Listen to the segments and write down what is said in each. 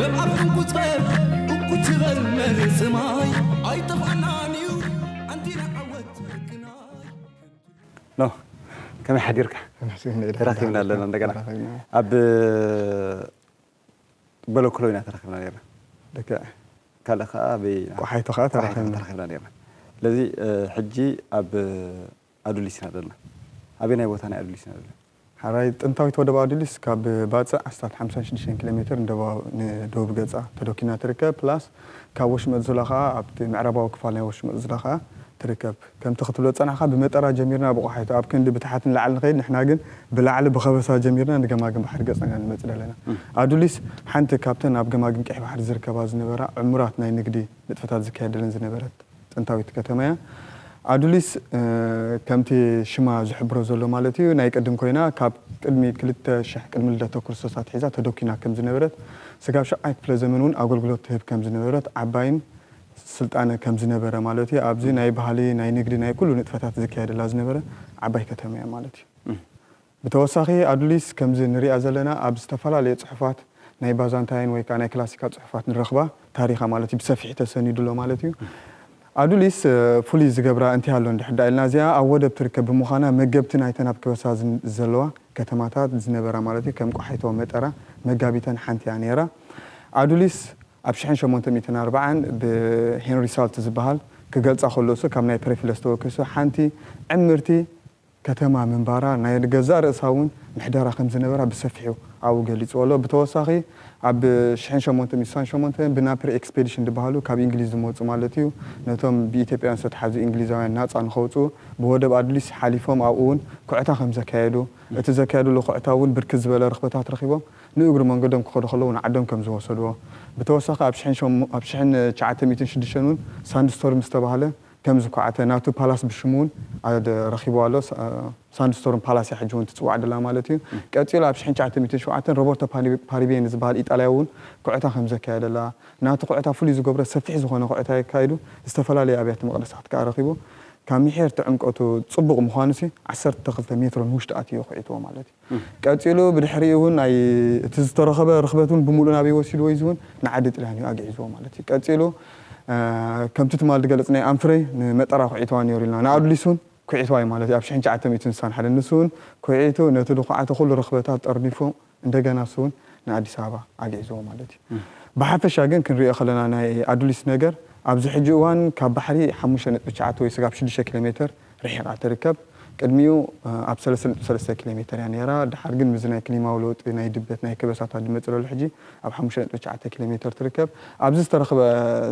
ከም ኣፍ እንቁጽበር እኩ ትበል መርጽ ማይ ኣይጠፍኣናን እዩ ኣንቲና ዓወት ሕግናይ። ኖ ከመይ ሓዲርካ? ተራኺብና ኣለና እንደገና። ኣብ በለኩሎ ኢና ተራኺብና ነርና። ልክዕ። ካልእ ከዓ ኣበይ ኢና? ቆሓይቶ ከዓ ተራኺብና። ተራኺብና ነርና። ስለዚ ሕጂ ኣብ ኣዱሊስ ኢና ዘለና። ኣበይ ናይ ቦታ ናይ ኣዱሊስ ኢና ዘለና? ሓራይ ጥንታዊት ወደብ ኣዱሊስ ካብ ባፅዕ ኣስታት ሓምሳን ሽዱሽተን ኪሎ ሜትር ንደቡባዊ ንደቡብ ገፃ ተደኪና ትርከብ። ፕላስ ካብ ወሽመጥ ዙላ ከዓ ኣብቲ ምዕራባዊ ክፋል ናይ ወሽመጥ ዙላ ከዓ ትርከብ። ከምቲ ክትብሎ ዝፀናሕካ ብመጠራ ጀሚርና ብቆሓይቶ ኣብ ክንዲ ብታሕት ንላዕሊ ንኸይድ ንሕና ግን ብላዕሊ ብኸበሳ ጀሚርና ንገማግም ባሕሪ ገፅና ኢና ንመፅእ ዘለና። ኣዱሊስ ሓንቲ ካብተን ኣብ ገማግም ቀይሕ ባሕሪ ዝርከባ ዝነበራ ዕሙራት ናይ ንግዲ ንጥፈታት ዝካየደለን ዝነበረት ጥንታዊት ከተማ እያ። ኣዱሊስ ከምቲ ሽማ ዝሕብሮ ዘሎ ማለት እዩ ናይ ቅድም ኮይና ካብ ቅድሚ ክልተ ሽሕ ቅድሚ ልደተ ክርስቶስ ኣትሒዛ ተደኪና ከም ዝነበረት ስጋብ ሻብዓይ ክፍለ ዘመን እውን ኣገልግሎት ትህብ ከም ዝነበረት ዓባይን ስልጣነ ከም ዝነበረ ማለት እዩ። ኣብዚ ናይ ባህሊ ናይ ንግዲ ናይ ኩሉ ንጥፈታት ዝካየደላ ዝነበረ ዓባይ ከተማ እያ ማለት እዩ። ብተወሳኺ ኣዱሊስ ከምዚ ንሪኣ ዘለና ኣብ ዝተፈላለየ ፅሑፋት ናይ ባዛንታይን ወይ ከዓ ናይ ክላሲካል ፅሑፋት ንረኽባ ታሪኻ ማለት እዩ ብሰፊሑ ተሰኒዱ ኣሎ ማለት እዩ። ኣዱሊስ ፍሉይ ዝገብራ እንታይ ኣሎ እንድሕር ዳ ኢልና እዚኣ ኣብ ወደብ ትርከብ ብምዃና መገብቲ ናይተን ኣብ ክበሳ ዘለዋ ከተማታት ዝነበራ ማለት እዩ ከም ቆሓይቶ መጠራ መጋቢተን ሓንቲ እያ ነይራ። ኣዱሊስ ኣብ ሽሕን ሸሞንተ ሚእትን ኣርባዓን ብሄንሪ ሳልት ዝበሃል ክገልፃ ከሎ እሱ ካብ ናይ ፕሬፍለስ ተወኪሱ ሓንቲ ዕምርቲ ከተማ ምንባራ ናይ ገዛእ ርእሳ እውን ምሕደራ ከም ዝነበራ ብሰፊሑ ኣብኡ ገሊፅዎ ኣሎ። ብተወሳኺ ኣብ ሽሕን ሸሞንተ ሚእትን ስሳን ሸሞንተን ብናፕር ኤክስፔዲሽን ዝበሃሉ ካብ እንግሊዝ ዝመፁ ማለት እዩ ነቶም ብኢትዮጵያውያን ዝተትሓዙ እንግሊዛውያን ናፃ ንኸውፅኡ ብወደብ ኣድሊስ ሓሊፎም ኣብኡ እውን ኩዕታ ከም ዘካየዱ እቲ ዘካየድሉ ኩዕታ እውን ብርክት ዝበለ ርኽበታት ረኺቦም ንእግሪ መንገዶም ክኸዱ ከለዉ ንዓዶም ከም ዝወሰድዎ ብተወሳኺ ኣብ ሽሕን ሸሞ- ኣብ ሽሕን ትሽዓተ ሚእትን ሽዱሽተን እውን ሳንድስቶርም ዝተባህለ ከም ዝኳዓተ ናቱ ፓላስ ብሽሙ እውን ኣደ- ረኺቡ ኣሎ። ሳ- ሳንድስቶርም ፓላስ እያ ሕጂ እውን ትፅዋዕ ደላ ማለት እዩ። ቀፂሉ ኣብ ሽሕን ትሽዓተ ሚእትን ሸውዓተን ሮበርቶ ፓሪ- ፓሪቤ ንዝበሃል ኢጣልያዊ እውን ኩዕታ ከም ዘካየደላ ናቱ ኩዕታ ፍሉይ ዝገብሮ ሰፊሕ ዝኾነ ኩዕታ የካይዱ። ዝተፈላለዩ ኣብያተ መቕደሳት ከዓ ረኺቡ ካብ ምሒር እቲ ዕምቀቱ ፅቡቕ ምዃኑ ሲ ዓሰርተ ክልተ ሜትሮ ንውሽጢ ኣትዮ ኩዒትዎ ማለት እዩ። ቀፂሉ ብድሕሪኡ እውን ናይ እቲ ዝተረኸበ ርኽበት እውን ብምሉእ ናበይ ወሲድዎ እዩ እውን ንዓዲ ጥልያን እዩ ኣግዒዝዎ ማለት እዩ። ቀፂሉ ከምቲ ትማል ዝገለፅ ናይ ኣንፍረይ ንመጠራ ኩዒትዋ ነይሩ ኢልና ንኣዱሊስ እውን ኩዒትዋ እዩ ማለት እዩ ኣብ ሽሕን ትሽዓተ ሚእትን ስሳን ሓደን ንሱ እውን ኩዒቱ ነቲ ዝኹዓተ ኩሉ ርኽበታት ጠርኒፉ እንደገና እሱ እውን ንኣዲስ ኣበባ ኣግዒዝዎ ማለት እዩ። ብሓፈሻ ግን ክንሪኦ ከለና ናይ ኣዱሊስ ነገር ኣብዚ ሕጂ እዋን ካብ ባሕሪ ሓሙሽተ ነጥቢ ትሽዓተ ወይ ስጋብ ሽዱሽተ ኪሎ ሜትር ርሒቓ ትርከብ። ቅድሚኡ ኣብ ሰለስተ ነጥቢ ሰለስተ ኪሎ ሜትር እያ ነይራ። ድሓር ግን ምስዚ ናይ ክሊማዊ ለውጢ ናይ ድበት ናይ ከበሳታት ዝመፅእ ዘሎ ሕጂ ኣብ ሓሙሽተ ነጥቢ ትሽዓተ ኪሎ ሜትር ትርከብ። ኣብዚ ዝተረኽበ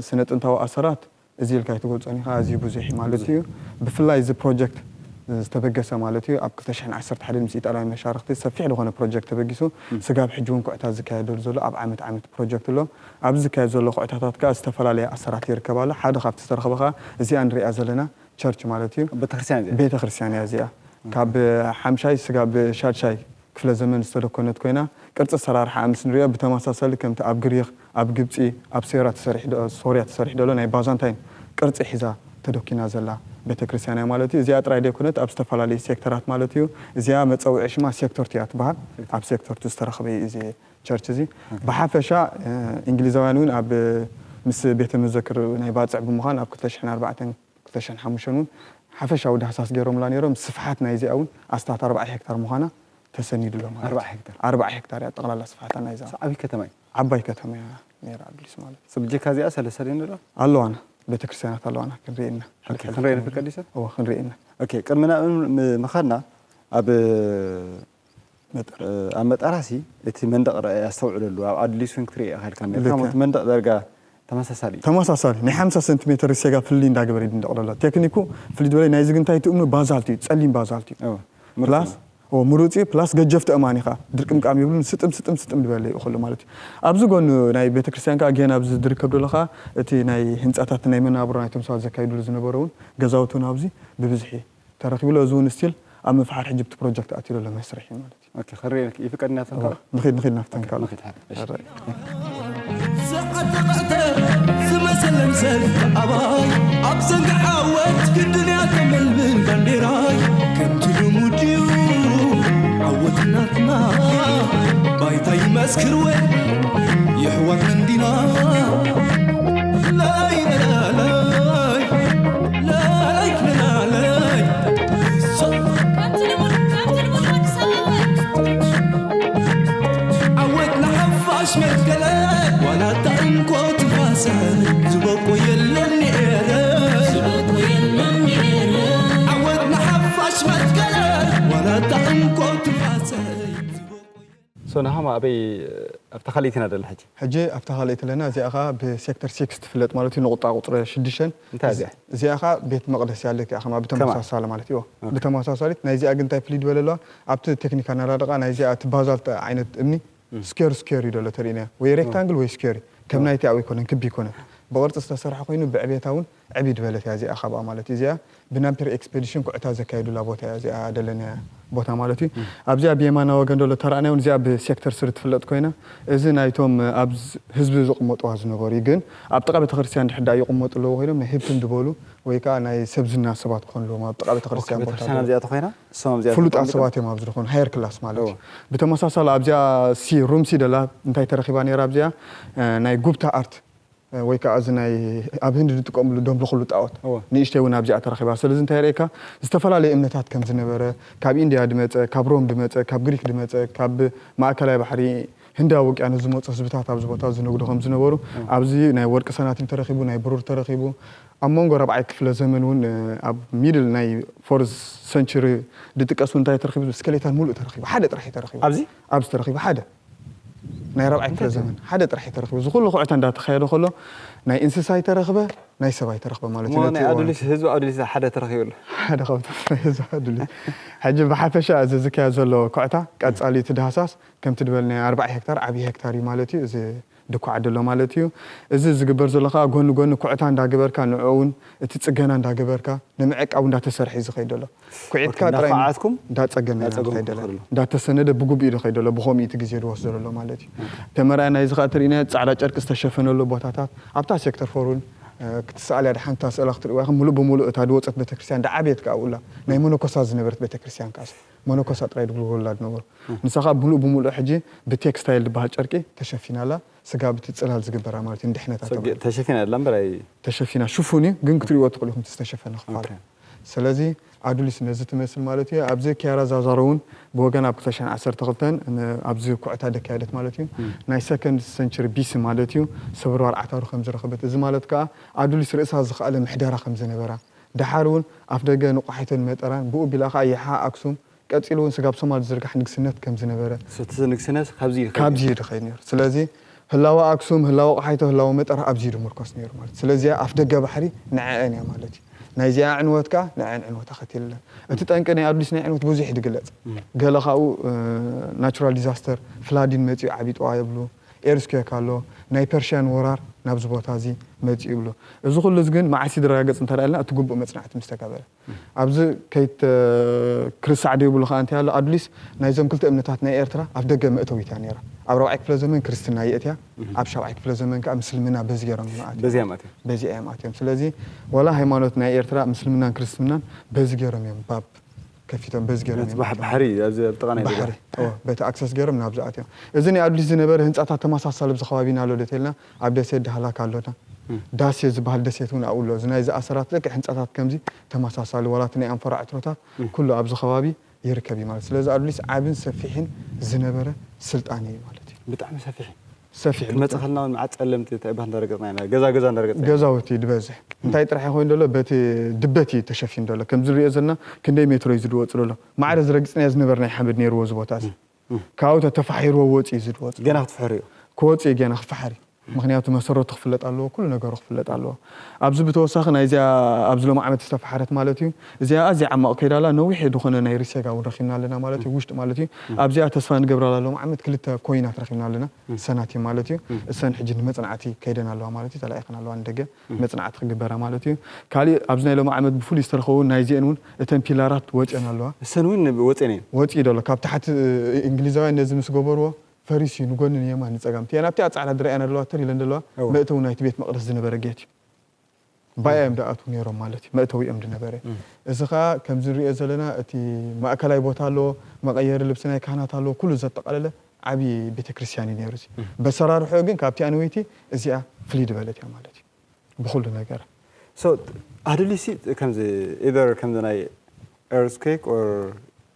ስነ ጥንታዊ ኣሰራት እዚ ኢልካ ኣይትገልፆን ኢኻ፣ ኣዝዩ ብዙሕ እዩ ማለት እዩ። ብፍላይ እዚ ፕሮጀክት ዝተበገሰ ማለት እዩ ኣብ ክልተ ሽሕን ዓሰርተ ሓደን ምስ ኢጣልያን መሻርክቲ ሰፊሕ ዝኾነ ፕሮጀክት ተበጊሱ ስጋብ ሕጂ እውን ኩዕታት ዝካየደሉ ዘሎ ኣብ ዓመት ዓመት ፕሮጀክት ኣሎ። ኣብዚ ዝካየድ ዘሎ ኩዕታታት ከዓ ዝተፈላለየ ኣሰራት ይርከብ ኣሎ። ሓደ ካብቲ ዝተረኸበ ከዓ እዚኣ ንሪኣ ዘለና ቸርች ማለት እዩ። ቤተክርስትያን እያ እዚኣ። ካብ ሓምሻይ ስጋብ ሻድሻይ ክፍለ ዘመን ዝተደኮነት ኮይና ቅርፂ ኣሰራርሓኣ ምስ ንሪኦ ብተመሳሳሊ ከምቲ ኣብ ግሪክ፣ ኣብ ግብፂ፣ ኣብ ሶርያ ተሰሪሑ ዶ- ሶርያ ተሰሪሑ ዘሎ ናይ ባዛንታይን ቅርፂ ሒዛ ተደኪና ዘላ ቤተክርስትያን እያ ማለት እዩ። እዚኣ ጥራይ ዘይኮነት ኣብ ዝተፈላለዩ ሴክተራት ማለት እዩ። እዚኣ መፀውዒ ሽማ ሴክቶርት እያ ትበሃል። ኣብ ሴክቶርት ዝተረኸበ እዩ እዚ ቸርች እዚ። ብሓፈሻ እንግሊዛውያን እውን ኣብ ምስ ቤተ መዘክር ናይ ባፅዕ ብምዃን ኣብ ክልተ ሽሕን ኣርባዕተን ክልተ ሽሕን ሓሙሽተን እውን ሓፈሻዊ ዳህሳስ ገይሮምላ ነይሮም። ስፍሓት ናይዚኣ እውን ኣስታት ኣርባዓ ሄክታር ምዃና ተሰኒዱ ኣሎ ማለት ኣርባዓ እዩ። ሄክታር። ኣርባዓ ሄክታር እያ ጠቕላላ ስፍሓታ ናይዛ። ዓብይ ከተማ እዩ። ዓባይ ከተማ እያ ነይራ ኣድሊስ ማለት እዩ። ሰብ ብጀካ እዚኣ ሰለስተ ድየን ዘለዋ? ኣለዋና ቤተክርስትያናት ኣለዋና ክንርኢ ኢና። ኦኬ፣ ክንርኢ ንፍቀድ እዩ ሰብ? እወ ክንርኢ ኢና። ኦኬ፣ ቅድሚ ናብኡ ም- ምኻድና ኣብ መጠር ኣብ መጠራሲ እቲ መንደቕ ረኣይ ኣስተውዕለሉ ኣብ ኣድሊስ እውን ክትርኢ ኢኻ ኢልካ ነርካ። ልክዕ። እቲ መንደቕ ዳርጋ ተመሳሳሊ እዩ። ተመሳሳሊ ናይ ሓምሳ ሰንቲሜትር ሴጋ ፍልይ እንዳገበረ እዩ ዝንደቕ ዘሎ። ቴክኒኩ ፍልይ ዝበለ ናይዚ ግን እንታይ ትእምኑ ባዛልት እዩ፣ ጸሊም ባዛልት እዩ። እወ፣ ፕላስ ምርጥ ኦ ምሩፅ እዩ ፕላስ ገጀፍ ተእማን ኢኻ ድርቅምቃም የብሉን ስጥም ስጥም ስጥም ዝበለ እዩ ኩሉ ማለት እዩ። ኣብዚ ጎኑ ናይ ቤተክርስትያን ከዓ ጌና ኣብዚ ዝርከብ ዘሎ ከዓ እቲ ናይ ህንፃታት ናይ መናብሮ ናይቶም ሰባት ዘካይድሉ ዝነበሩ እውን ገዛውቲ እውን ኣብዚ ብብዝሒ ተረኪቡ ኣሎ። እዚ እውን ስቲል ኣብ ምፍሓር ሕጂ ብቲ ፕሮጀክት ኣትዩ ዘሎ መስርሕ እዩ ማለት እዩ። ኦኬ፣ ክንርኢ ይፍቀድና ተንካ ንኺድ ንኺድ ናፍተን ካልእ ንኺድ ሓ- እሺ። ዝዓተቐዕተ ዝመሰለን ሰልፊ ኣባይ ኣብ ዘንጊ ዓወት ግድን እያ ተመልምን ባንዴራይ ከምቲ ልሙድ እዩ ዓወት ናትና ባይታ ይመስክር ወይ ይሕዋ መዲና ላይ ለላይ ለላይ ለላይ ዓወት ንሓፋሽ መትከለ ዋላ እታ እንኮ ትፋሰ ዝበቆ የለን ነረ ዓወት ንሓፋሽ መትከለ ዋላ እታ እንኮ ትፋሰ ሶ ናሃማ ኣበይ ኣብታ ካልኣይቲ ኢና ዘለና ሕጂ። ሕጂ ኣብታ ካልኣይቲ ኣለና። እዚኣ ኸዓ ብሴክተር ሲክስ ትፍለጥ ማለት እዩ፣ ንቑጣ ቁፅሪ ሽዱሽተ። እንታይ እዚኣ? እዚኣ ኸዓ ቤት መቕደስ እያ፣ ልክዕ ከማ ብተመሳሳሊ ማለት እዩ። ብተመሳሳሊት ናይዚኣ ግን እንታይ ፍልይ ዝበለ ኣለዋ? ኣብቲ ቴክኒክ ኣናዳድቓ ናይዚኣ እቲ ባዛልት ዓይነት እምኒ ስኬር ስኬር እዩ ደሎ ተርእና ወይ ሬክታንግል ወይ ስኬር እዩ። ከም ናይቲ ኣብይ ኮነን ክቢ ይኮነን፣ ብቕርፂ ዝተሰርሐ ኮይኑ ብዕቤታ እውን ዕብይ ድበለት እያ እዚኣ ካብኣ ማለት እዩ። እዚኣ ብናምፒር ኤክስፔዲሽን ኩዕታ ዘካየዱላ ቦታ እያ እዚኣ ደለናያ ቦታ ማለት እዩ። ኣብዚኣ ብየማና ወገን ደሎ ተራእናዮ እዚኣ ብሴክተር ስሪ ትፍለጥ ኮይና፣ እዚ ናይቶም ኣብ ህዝቢ ዝቕመጥዋ ዝነበሩ እዩ። ግን ኣብ ጥቓ ቤተክርስትያን ድሕዳ ይቕመጡ ኣለዎ ኮይኖም ናይ ህብትም ዝበሉ ወይ ከዓ ናይ ሰብ ዝና ሰባት ክኾኑ ኣለዎም ኣብ ጥቓ ቤተክርስትያን ቦታ ቤተክርስትያን ኣብዚኣ ተኮይና እሶም ኣብዚኣ ፍሉጣት ተቐሚጦም? ሰባት እዮም ኣብዚ ዝኾኑ ሃየር ክላስ ማለት እዩ። ብተመሳሳሊ ኣብዚኣ ሲ ሩም ሲ ደላ እንታይ ተረኺባ ነይራ ኣብዚኣ ናይ ጉብታ ኣርት ወይ ከዓ እዚ ናይ ኣብ ህንዲ ዝጥቀምሉ ዶም ለኹሉ ጣዖት እወ። ንእሽተይ እውን ኣብዚኣ ተረኺባ። ስለዚ እንታይ የርእየካ? ዝተፈላለዩ እምነታት ከም ዝነበረ፣ ካብ ኢንድያ ድመፀ፣ ካብ ሮም ድመፀ፣ ካብ ግሪክ ድመፀ፣ ካብ ማእከላይ ባሕሪ ህንዳዊ ውቅያኖስ ዝመፁ ህዝብታት ኣብዚ ቦታ ዝነግዱ ከም ዝነበሩ ኣብዚ ናይ ወርቂ ሰናቲም ተረኺቡ፣ ናይ ብሩር ተረኺቡ። ኣብ መንጎ ራብዓይ ክፍለ ዘመን እውን ኣብ ሚድል ናይ ፎርዝ ሰንቸሪ ድጥቀስ እውን እንታይ ተረኺቡ? ስኬሌታን ሙሉእ ተረኺቡ፣ ሓደ ጥራሕ እዩ ተረኺቡ። ኣብዚ? ኣብዚ ተረኺቡ ሓደ ናይ ራብዓይ ክፍለ ዘመን ሓደ ጥራሕ እዩ ተረኺቡ። እዚ ኩሉ ኩዕታ እንዳተኻየደ ከሎ ናይ እንስሳ ኣይተረኽበ ናይ ሰብ ኣይተረኽበ ማለት እዩ። እሞ ነቲ ናይ እዋን ኣዱሊስ ህዝቢ ኣዱሊስ ሓደ ተረኺቡ ኣሎ። ሓደ ካብቶም ናይ ህዝቢ ኣዱሊስ። ሕጂ ብሓፈሻ እዚ ዝካየድ ዘሎ ኩዕታ ቀጻሊ እቲ ዳህሳስ ከምቲ ዝበልናዮ ኣርባዓ ሄክታር ዓብዪ ሄክታር እዩ ማለት እዩ። እዚ ድኳዕ ደሎ ማለት እዩ። እዚ ዝግበር ዘሎ ከዓ ጎኒ ጎኒ ኩዕታ እንዳገበርካ ንዕኡ እውን እቲ ፅገና እንዳገበርካ ንምዕቃቡ እንዳተሰርሐ እዩ ዝኸይድ ዘሎ። ኩዒትካ ጥራይ እናኳዓትኩም? እንዳፀገመ ኢና እንዳፀገምኩም ንኸይድ ዘለና። ትኸዱ። እንዳተሰነደ ብግቡእ እዩ ዝኸይድ ዘሎ ብኸምኡ እቲ ግዜ ዝወስዶ ዘሎ ማለት እዩ። ተመርኣያ ናይዚ ከዓ ትርእናዮ ፃዕዳ ጨርቂ ዝተሸፈነሉ ቦታታት ኣብታ ሴክተር ፎር እውን ክትስኣል እያ ድሓን እታ ስእላ ክትርእዋ ኢኹም። ሙሉእ ብሙሉእ እታ ዝወፀት ቤተክርስትያን ዳዓብየት ከዓ ኣብኡላ ናይ መነኮሳት ዝነበረት ቤተክርስትያን ከዓ መነኮሳት ጥራይ ዝግልገሉላ ዝነበሩ ንሳ ከዓ ሙሉእ ብሙሉእ ሕጂ ብቴክስታይል ዝበሃል ጨርቂ ተሸፊና ኣላ። ስጋ ብቲ ፅላል ዝግበራ ማለት እዩ ንድሕነታ ተባሂሉ። ተሸፊና ኣላ እምበር ኣይ ተሸፊና ሽፉን እዩ ግን ክትሪእዎ ትኽእሉ ኢኹም እቲ ዝተሸፈነ ክፋል። ስለዚ ኣዱሊስ ነዚ ትመስል ማለት እዩ። ኣብዚ ኪያራ ዛዛሮ እውን ብወገን ኣብ ክልተ ሽሕን ዓሰርተ ክልተን ኣብዚ ኩዕታ ደካየደት ማለት እዩ። ናይ ሰከንድ ሰንቸሪ ቢሲ ማለት እዩ። ሰብርባር ዓታሩ ከም ዝረኸበት እዚ ማለት ከዓ ኣዱሊስ ርእሳ ዝኸኣለ ምሕደራ ከም ዝነበራ፣ ደሓር እውን ኣፍ ደገ ንቋሒቶን መጠራን ብኡ ቢላ ከዓ ይሓ ኣክሱም ቀፂሉ እውን ስጋብ ሶማል ዝዝርጋሕ ንግስነት ከም ዝነበረ እቲ ንግስነት ካብዚ እዩ ዝኸይድ ካብዚ እዩ ዝኸይድ ነይሩ። ስለዚ ህላወ ኣክሱም፣ ህላወ ቆሓይቶ፣ ህላወ መጠራ ኣብዚ እዩ ዝምርኮስ ነይሩ ማለት እዩ። ስለዚ ኣፍ ደገ ባሕሪ ንዐአን እያ ማለት እዩ። ናይዚኣ ዕንወት ከዓ ንዐአን ዕንወት ኣኸቲልለን። እቲ ጠንቂ ናይ ኣዱሊስ ናይ ዕንወት ብዙሕ እዩ ዝግለፅ። ገለ ካብኡ ናቹራል ዲዛስተር ፍላዲን መፂኡ ዓቢጥዋ ይብሉ፣ ኤርስኩዌክ ኣሎ፣ ናይ ፐርሽያን ወራር ናብዚ ቦታ እዚ መፂኡ ይብሉ። እዚ ኩሉ እዚ ግን መዓስ ይድረጋገፅ እንተ ኢልና እቲ ግቡእ መፅናዕቲ ምስ ተገበረ ኣብዚ ከይት ክርስዕ ደይብሉ ከዓ እንታይ ኣሎ ኣዱሊስ ናይዞም ክልተ እምነታት ናይ ኤርትራ ኣብ ደገ መእተዊት እያ ነይራ። ኣብ ራብዓይ ክፍለ ዘመን ክርስትና የእትያ፣ ኣብ ሻብዓይ ክፍለ ዘመን ከዓ ምስልምና በዚ ገይሮም እዮም ኣትዮም። በዚያ ማለት እዩ። በዚኣ እዮም ኣትዮም። ስለዚ ዋላ ሃይማኖት ናይ ኤርትራ ምስልምናን ክርስትናን በዚ ገይሮም እዮም ባብ ከፊቶም በዚ ገይሮም እዮም ኣትዮም። ባሕሪ ኣብዚ ኣብ ጥቓ ናይ ባሕሪ እወ፣ በቲ ኣክሰስ ገይሮም ናብዚ ኣትዮም። እዚ ናይ ኣዱሊስ ዝነበረ ህንፃታት ተመሳሳሊ ኣብዚ ከባቢና ኣሎ ዶ ተልና ኣብ ደሴት ዳህላክ ኣሎና። ዳሴ ዝበሃል ደሴት እውን ኣብኡ ኣሎ። እዚ ናይ ዝኣሰራት ልክዕ ህንፃታት ከምዚ ተመሳሳሊ ዋላ እቲ ናይ ኣንፈራ ዕትሮታት ኩሉ ኣብዚ ከባቢ ይርከብ እዩ ማለት። ስለዚ ኣዱሊስ ዓብን ሰፊሕን ዝነበረ ስልጣን እዩ ማለት እዩ። ብጣዕሚ ሰፊሕ እዩ። ሰፊሕ ክንመፅእ ከለና እውን መዓት ፀለምቲ እንታይ ባህ እንዳረገፅና ኢና ገዛ ገዛ እንዳረገፅና ኢና። ገዛውቲ ድበዝሕ እንታይ ጥራሕ ኮይኑ ዘሎ በቲ ድበት እዩ ተሸፊኑ ዘሎ። ከምዚ ንሪኦ ዘለና ክንደይ ሜትሮ እዩ ዝድወፅ ዘሎ። ማዕረ ዝረግፅናዮ ዝነበርናዮ ሓመድ ነይርዎ እዚ ቦታ እዚ። ካብኡ ተተፋሒርዎ ወፂ እዩ ዝድወፅ። ገና ክትፍሕሩ እዩ። ክወፅእ እዩ ገና ክፈሓር እዩ። ምክንያቱ መሰረቱ ክፍለጥ ኣለዎ፣ ኩሉ ነገሩ ክፍለጥ ኣለዎ። ኣብዚ ብተወሳኺ ናይዚኣ ኣብዚ ሎም ዓመት ዝተፈሓረት ማለት እዩ። እዚኣ ኣዝያ ዓማቕ ከይዳ ኣላ፣ ነዊሕ ዝኾነ ናይ ሪሴጋ እውን ረኺብና ኣለና ማለት እዩ፣ ውሽጢ ማለት እዩ። ኣብዚኣ ተስፋ ንገብራላ ሎም ዓመት ክልተ ኮይናት ረኺብና ኣለና፣ ሰናቲም ማለት እዩ። እሰን ሕጂ ንመጽናዕቲ ከይደን ኣለዋ ማለት እዩ፣ ተላኢኸን ኣለዋ ንደገ መጽናዕቲ ክግበራ ማለት እዩ። ካሊእ ኣብዚ ናይ ሎም ዓመት ብፍሉይ ዝተረኸቡ ናይዚአን እውን እተን ፒላራት ወፅየን ኣለዋ። እሰን እውን ወፅየን እየን። ወፂኡ ደሎ ካብ ታሕቲ እንግሊዛውያን ነዚ ምስ ገበርዎ ፈሪስ እዩ፣ ንጎኒ ንየማን ንፀጋም። እቲኣን ኣብቲኣ ፃዕዳ ዝረኣያና ዘለዋ ተር ኢለን ዘለዋ እወ። መእተዊ ናይቲ ቤት መቕደስ ዝነበረ ጌት እዩ። ባያ እዮም ደኣትዉ ነይሮም ማለት እዩ፣ መእተዊ እዮም ዝነበረ። እዚ ኸዓ ከምዚ ንሪኦ ዘለና እቲ ማእከላይ ቦታ ኣለዎ፣ መቐየሪ ልብሲ ናይ ካህናት ኣለዎ፣ ኩሉ ዘጠቓለለ ዓብዪ ቤተክርስትያን እዩ ነይሩ። እዚ በሰራርሖ ግን ካብቲ ኣንወይቲ እዚኣ ፍልይ ዝበለት እያ ማለት እዩ ብኩሉ ነገር። So ኣዱሊሲ ከምዚ ኢደር ከምዚ ናይ earthquake or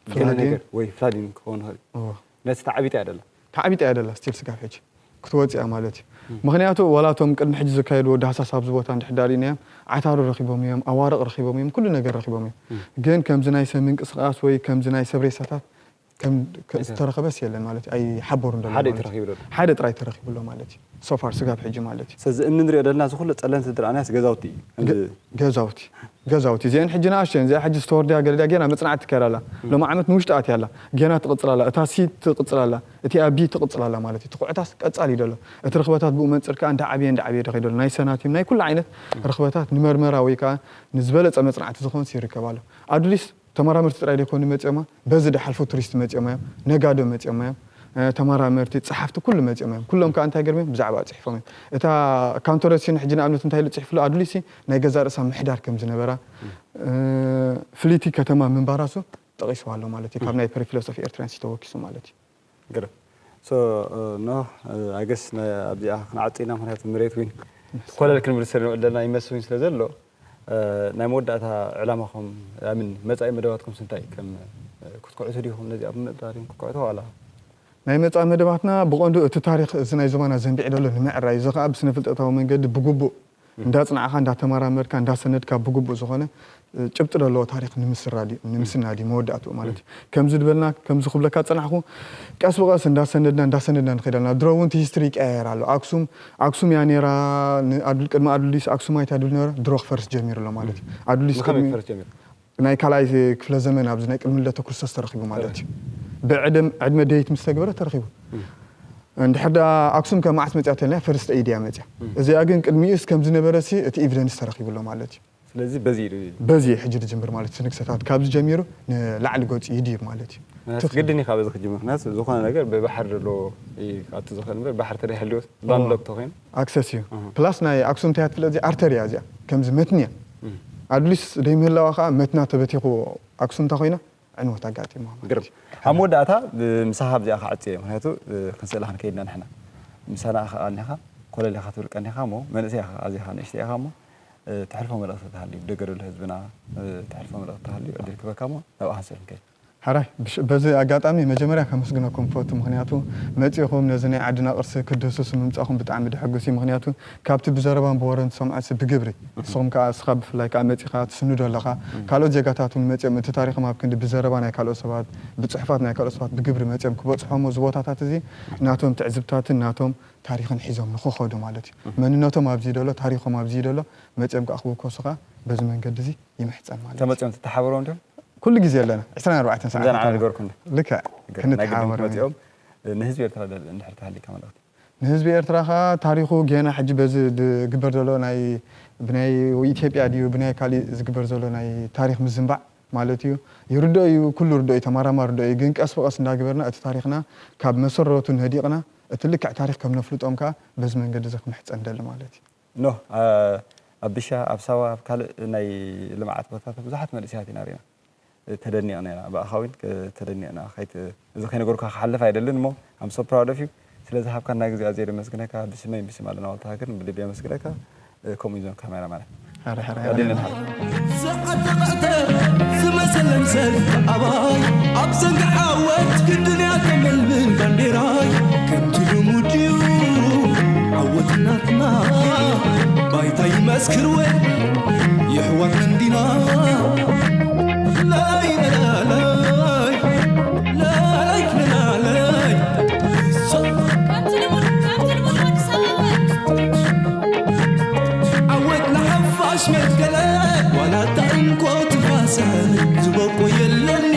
ገለ Flooding. ነገር ወይ flooding ክኸውን ይኽእል እዩ። እዎ። ነቲ ተዓቢጣ እያ ደላ። ተዓቢጣ እያ ደላ ስቲል ስጋብ ሕጂ ክትወፅእ እያ ማለት እዩ። ምክንያቱ ዋላ እቶም ቅድሚ ሕጂ ዘካየድዎ ዳህሳስ ኣብዚ ቦታ እንድሕር ዳሪእናዮም ዓታሩ ረኪቦም እዮም፣ ኣዋርቕ ረኪቦም እዮም፣ ኩሉ ነገር ረኪቦም እዮም። ግን ከምዚ ናይ ሰብ ምንቅስቃስ ወይ ከምዚ ናይ ሰብ ሬሳታት ከም ዝተረኸበስ የለን ማለት እዩ። ኣይሓበሩን ደሎ ሓደ እዩ ማለት እዩ። ተረኺቡ ደሎ። ሓደ ጥራይ ተረኪቡ ኣሎ ማለት እዩ። ሶፋር ስጋብ ሕጂ ማለት እዩ። ስለዚ እምኒ ንሪኦ ዘለና እዚ ኩሉ ፀለምቲ ድርኣናስ ገዛውቲ እዩ። ከምዚ ገዛውቲ ገዛውቲ እዚአን ሕጂ ንኣሽተን እዚኣ ሕጂ ስቶርድያ ገለዳ ጌና መፅናዕቲ ትካየድ ኣላ። ሎም ዓመት ንውሽጢ ኣትያ ኣላ። ጌና ትቕፅል ኣላ። እታ ሲ ትቕፅል ኣላ። እቲ ኣቢ ትቕፅል ኣላ ማለት እዩ። እቲ ኩዕታስ ቀፃሊ እዩ ደሎ። እቲ ርኽበታት ብኡ መንፅር ከዓ እንዳዓብየ እንዳዓብየ ደኸይ ደሎ ናይ ሰናቲም ናይ ኩሉ ዓይነት ርኽበታት ንመርመራ ወይ ከዓ ንዝበለፀ መፅናዕቲ ዝኾንስ ይርከብ ኣሎ። ኣዱሊስ ተመራመርቲ ጥራይ ደይኮኑ መፅኦማ፣ በዚ ድሓልፉ ቱሪስት መፅኦም እዮም፣ ነጋዶ መፅኦም እዮም፣ ተመራመርቲ፣ ፀሓፍቲ ኩሉ መፅኦም እዮም። ኩሎም ከዓ እንታይ ገርም እዮም ብዛዕባ ፅሒፎም እዮም። እታ ካንቶረሲን ሕጂ ንኣብነት እንታይ ኢሉ ፅሒፍሉ ኣዱሊሲ ናይ ገዛ ርእሳ ምሕዳር ከም ዝነበራ ፍልይቲ ከተማ ምንባራሱ ጠቒስዋ ኣሎ ማለት እዩ። ካብ ናይ ፐሪፊሎሶፊ ኤርትራንሲ ተወኪሱ ማለት እዩ። ግርም so no I guess ኣብዚኣ ክንዓፂ ኢና። ምክንያቱ መሬት ዊን ኮለል ክንብል ስለ ዘለና ይመስል ዊን ስለ ዘሎ ናይ መወዳእታ ዕላማኹም ኣምን መፃኢ መደባትኩም ስንታይ ከም ክትኩዕቱ ዲኹም ነዚኣ ብምእጣር ክትኩዕቱ ዋላ ናይ መፃኢ መደባትና ብቐንዱ እቲ ታሪክ እዚ ናይ ዞባና ዘንቢዕ ዘሎ ንምዕራይ እዚ ከዓ ብስነ ፍልጠታዊ መንገዲ ብግቡእ እንዳፅናዕኻ እንዳተመራመርካ እንዳሰነድካ ብግቡእ ዝኾነ ጭብጢ ዘለዎ ታሪክ ንምስራድ እዩ- ንምስናድ እዩ መወዳእትኡ ማለት እዩ። ከምዚ ዝበልና ከምዚ ክብለካ ፀናሕኩ ቀስ ብቐስ እንዳሰነድና እንዳሰነድና ንኸይድ ኣለና። ድሮ እውን እቲ ሂስትሪ ይቀያየር ኣሎ። ኣክሱም ኣክሱም እያ ነይራ ን- ኣዱል ቅድሚ ኣዱሊስ ኣክሱማይት ኣዱል ነበረ ድሮ ክፈርስ ጀሚሩ ኣሎ ማለት እዩ። ኣዱሊስ ብኸመይ ቅድሚ- ክፈርስ ጀሚሩ? ናይ ካልኣይ ክፍለ ዘመን ኣብዚ ናይ ቅድሚ ልደተ ክርስቶስ ተረኺቡ ማለት እዩ። ብዕድም ዕድመ ደይት ምስ ተግበረ ተረኺቡ። እንድሕር ደኣ ኣክሱም ከ መዓስ መፅያ ተልና ፈርስት ኤድ እያ መፅያ። እዚኣ ግን ቅድሚኡስ ከም ዝነበረ ሲ እቲ ኤቪደንስ ተረኺቡ ኣሎ ማለት እዩ። ስለዚ በዚ ኢሉ በዚ እዩ ሕጂ ዝጅምር ማለት እቲ ንግሰታት ካብዚ ጀሚሩ ንላዕሊ ገፁ ይድይብ ማለት እዩ። ምክንያቱ ግድን እዩ ካብ እዚ ክጅምር ምክንያቱ ዝኾነ ነገር ብባሕሪ ዘሎ እዩ ክኣቱ ዝኽእል እምበር ባሕሪ ተደይ ሃልዮስ ላንድሎክ ተኮይኑ ኣክሰስ እዩ። ፕላስ ናይ ኣክሱም እንታይ ትፍለጥ እዚኣ ኣርተር እያ እዚኣ ከምዚ መትኒ እያ። ኣድሊስ ደይምህላዋ ከዓ መትና ተበቲኹ ኣክሱም እንታ ኮይና ዕንወት ኣጋጢምዋ ማለት ግርም እዩ። ኣብ መወዳእታ ብምሳኻ ኣብዚኣ ክዓጽ እየ ምክንያቱ ክንስእላ ክንከይድና ንሕና ምሳና ከኣ እኒኻ ኮለል ኢኻ ትብል ቀኒኻ እሞ መንእሰይ ኢኻ ኣዚኻ ንእሽተይ ኢኻ እሞ ተሕልፎ መልእኽቲ ተሃልዩ ብደገ ደሎ ህዝብና ተሕልፎ መልእኽቲ ተሃልዩ ዕድል ክበካ እሞ ናብኣ ክንስእል ንከይድ። ሕራይ ብሽ- በዚ ኣጋጣሚ መጀመርያ ከመስግነኩም ፈቱ ምክንያቱ መፂኹም ነዚ ናይ ዓድና ቅርሲ ክትድህስሱ ምምፃኹም ብጣዕሚ ደሐጉስ እዩ። ምክንያቱ ካብቲ ብዘረባን ብወረን ዝሰምዖ ሲ ብግብሪ ንስኹም ከዓ እስኻ ብፍላይ ከዓ መፂኻ ትስንዶ ኣለኻ ካልኦት ዜጋታት እውን መፂኦም እቲ ታሪኾም ኣብ ክንዲ ብዘረባ ናይ ካልኦት ሰባት ብፅሑፋት ናይ ካልኦት ሰባት ብግብሪ መፂኦም ክበፅሖም እዚ ቦታታት እዚ ናቶም ትዕዝብታትን ናቶም ታሪኽን ሒዞም ንክኸዱ ማለት እዩ። መንነቶም ኣብዚ ደሎ ታሪኾም ኣብዚ ደሎ መፂኦም ከዓ ክውከሱ ከዓ በዚ መንገዲ እዚ ይምሕፀን ማለት እዩ። ተመፅኦም ትተሓበሮም ድዮም? ኩሉ ግዜ ኣለና ዕስራን ኣርባዕተን ከምዛ ንዓና ሰዓት ነገርኩም ልክዕ ናይ ግድን ክንተሓባበር መፂኦም ንህዝቢ ኤርትራ ደል እንድሕር ተሃሊካ መልእኽቲ ንህዝቢ ኤርትራ ከዓ ታሪኹ ጌና ሕጂ በዚ ዝግበር ዘሎ ናይ ብናይ ኢትዮጵያ ድዩ ብናይ ካሊእ ዝግበር ዘሎ ናይ ታሪክ ምዝንባዕ ማለት እዩ ይርዶ እዩ ኩሉ ርዶ እዩ ተማራማሪ ርዶ እዩ ግን ቀስ ብቀስ እንዳግበርና እቲ ታሪክና ካብ መሰረቱ ነዲቅና እቲ ልክዕ ታሪክ ከም ነፍልጦም ከዓ በዚ መንገዲ እዚ ክምሕፀን ደሊ ማለት እዩ ኖ ኣብ ብሻ ኣብ ሳዋ ኣብ ካልእ ናይ ልምዓት ቦታታት ብዙሓት መንእሰያት ኢና ርኢና ተደኒቕና ኢና ብኣኻ እውን ተደኒቕና እዚ ከይነገርካ ክሓልፍ ኣይደልን እሞ I'm so proud of you ስለ ዝሃብካና ግዜ ኣዝየ የመስግነካ ብስመይ ብስም ኣለና ዋልታ ሃገር ብልቢ የመስግነካ ከምኡ እዩ ዞን ካሜራ ማለት ሕረ ሕረ ቀዲልና ንሓ ዝመሰለን ሰብ ኣባይ ኣብ ዘንግዓወት ግድንያ ተመልምን ባንዴራይ ከምቲ ልሙድ እዩ ዓወትናትና ባይታ ይመስክር ወይ የሕዋት መንዲና ላይለላለይ ላይለላለይ ዓወት ንሓፋሽ መትከለ ዋላ እታ እንኮ ትፋሰል ዝበቆ የለን